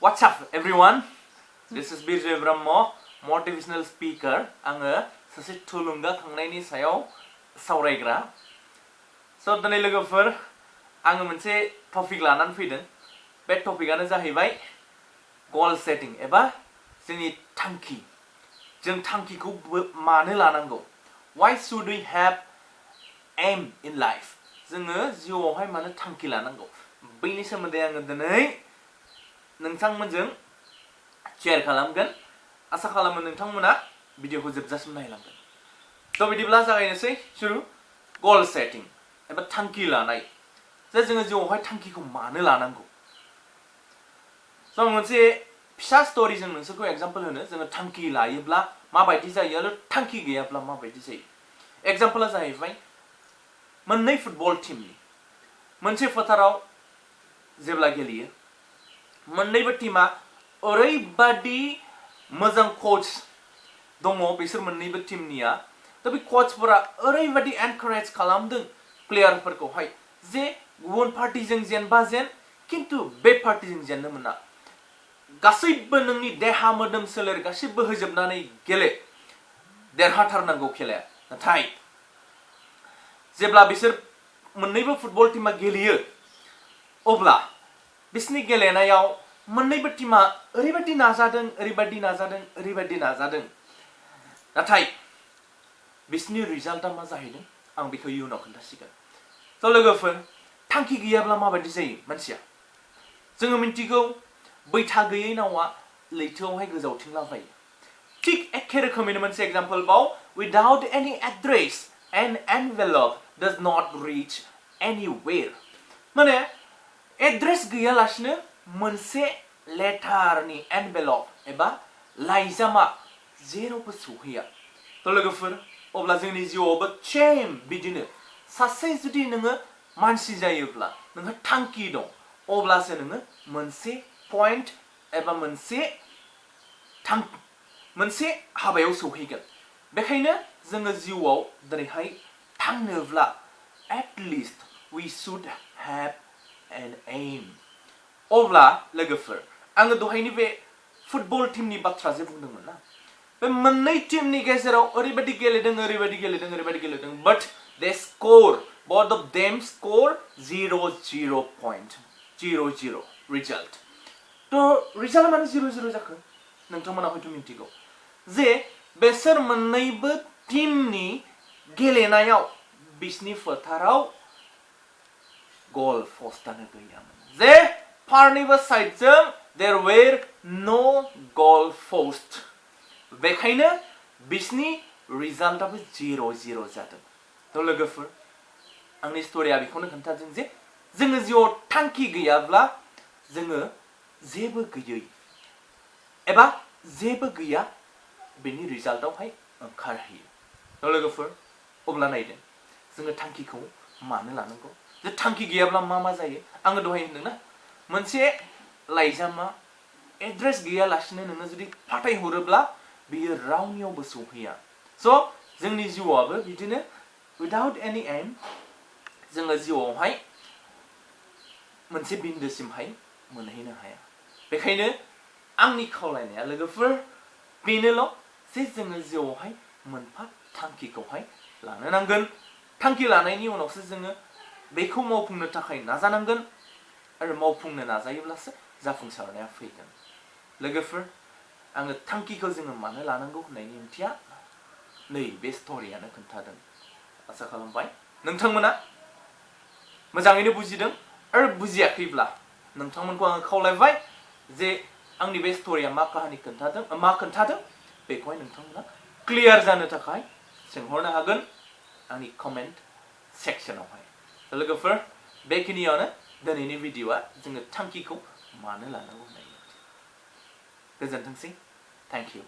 What's up, everyone? This is Brahma, motivational speaker. Anga sase thulunga khangnaini sayaw sauraigra. So dनै लोगोफोर आङो मोनसे topic लानानै फैदों. बे टपिकआनो जाहैबाय goal setting एबा जोंनि थांखि. जों थांखिखौ मानो लानांगौ? Why should we have aim in life? जोङो जिउआवहाय मानो थांखि लानांगौ? बैनि सोमोन्दै आङो दिनै नोंथांमोनजों शेयार खालामगोन. आसा खालामो नोंथांमोना भिडिअखौ जोबजासिम नायलांगोन. थ' बिदिब्ला जागायनोसै. शुरु. goal setting एबा थांखि लानाय. जे जोङो जिउआवहाय थांखिखौ मानो लानांगौ? स' आं मोनसे फिसा स्ट'रिजों नोंसोरखौ एग्जाम्पल होनो. जोङो थांखि लायोब्ला माबायदि जायो आरो थांखि गैयाब्ला माबायदि जायो. एग्जाम्पला जाहैबाय मोननै फुटबल टीमनि मोनसे फोथाराव जेब्ला गेलेयो मोननैबो टीमा ओरैबादि मोजां कोच दङ बिसोर मोननैबो टीमनिया. दा बे कोचफोरा ओरैबादि एनकारेज खालामदों प्लेयारफोरखौहाय जे गुबुन पार्टिजों जेनबा जेन खिन्थु बे पार्टिजों जेननो मोना. गासैबो नोंनि देहा मोदोम सोलेर गासैबो होजोबनानै गेले देरहाथारनांगौ खेलाया. नाथाय जेब्ला बिसोर मोननैबो फुटबल टीमा गेलेयो अब्ला बिसोरनि गेलेनायाव मोननैबो टीमा ओरैबादि नाजादों नाथाय बिसोरनि रिजाल्टआ मा जाहैदों आं बेखौ इयुनाव खोन्थासिगोन. थ' लोगोफोर थांखि गैयाब्ला माबायदि जायो मानसिया? जोङो मिन्थिगौ बैथा गैयै नावा लैथोआवहाय गोजावथिंलाबायो. थिग एखे रोखोमैनो मोनसे एग्जाम्पल बाव without any address an envelope does not reach anywhere. माने एड्रेस गैयालासिनो मोनसे लेटारनि एनभेलप एबा लाइजामा जेरावबो सौहैया. थ' लोगोफोर अब्ला जोंनि जिउआवबो सेम बिदिनो सासे जुदि नोङो मानसि जायोब्ला नोंहा थांखि दं अब्लासो नोङो मोनसे पइन्ट एबा मोनसे हाबायाव सौहैगोन. बेखायनो जोङो जिउआव दिनैहाय थांनोब्ला at least we should have an aim. अब्ला लोगोफोर आङो दहायनि बे फुटबल टीमनि बाथ्रा जे बुंदोंमोन ना बे मोननै टीमनि गेजेराव ओरैबादि गेलेदों but they score both of them score 0-0 point 0-0 result. थ' रिजाल्ट माने 0-0 जाखो नोंथांमोना हयथ' मिन्थिगौ जे बेसोर मोननैबो टीमनि गेलेनायाव बिसनि फोथाराव गल पोस्टआनो गैयामोन. जे फारनैबो साइडजों there were no goal post. बेखायनो बिसनि रिजाल्टआबो 0-0 जादों. थ' लोगोफोर आंनि स्ट'रिया बेखौनो खोन्थादों जे जोङो जिउआव थांखि गैयाब्ला जोङो जेबो गैया बेनि रिजाल्टआवहाय ओंखारहैयो. थ' लोगोफोर अब्ला नायदों जोङो थांखिखौ मानो लानांगौ? जे थांखि गैयाब्ला मा जायो? आङो दहाय होनदोंना मोनसे लाइजामा एड्रेस गैयालासिनो नोङो जुदि फाथायहरोब्ला बियो रावनियावबो सौहैया. स' जोंनि जिउआबो बिदिनो without any aim जोङो जिउआवहाय मोनसे बिन्दोसिमहाय मोनहैनो हाया. बेखायनो आंनि खावलायनाया लोगोफोर बेनोल' जे जोङो जिउआवहाय मोनफा थांखिखौहाय लानो नांगोन. थांखि लानायनि उनावसो जोङो बेखौ मावफुंनो थाखाय नाजानांगोन आरो मावफुंनो नाजायोब्लासो जाफुंसारनाया फैगोन. लोगोफोर आङो थांखिखौ जोङो मानो लानांगौ होननायनि ओंथिया नै बे स्ट'रियानो खोन्थादों. आसा खालामबाय नोंथांमोना मोजाङैनो बुजिदों आरो बुजियाखैब्ला नोंथांमोनखौ आङो खावलायबाय जे आंनि बे स्ट'रिया मा खोन्थादों बेखौहाय नोंथांमोना क्लियार जानो थाखाय सोंहरनो हागोन आंनि कमेन्ट सेक्सनावहाय. लोगोफोर बेखिनियावनो दिनैनि भिडिअआ जोङो थांखिखौ मानो लानांगौ होननाय. गोजोनथोंसै. Thank you.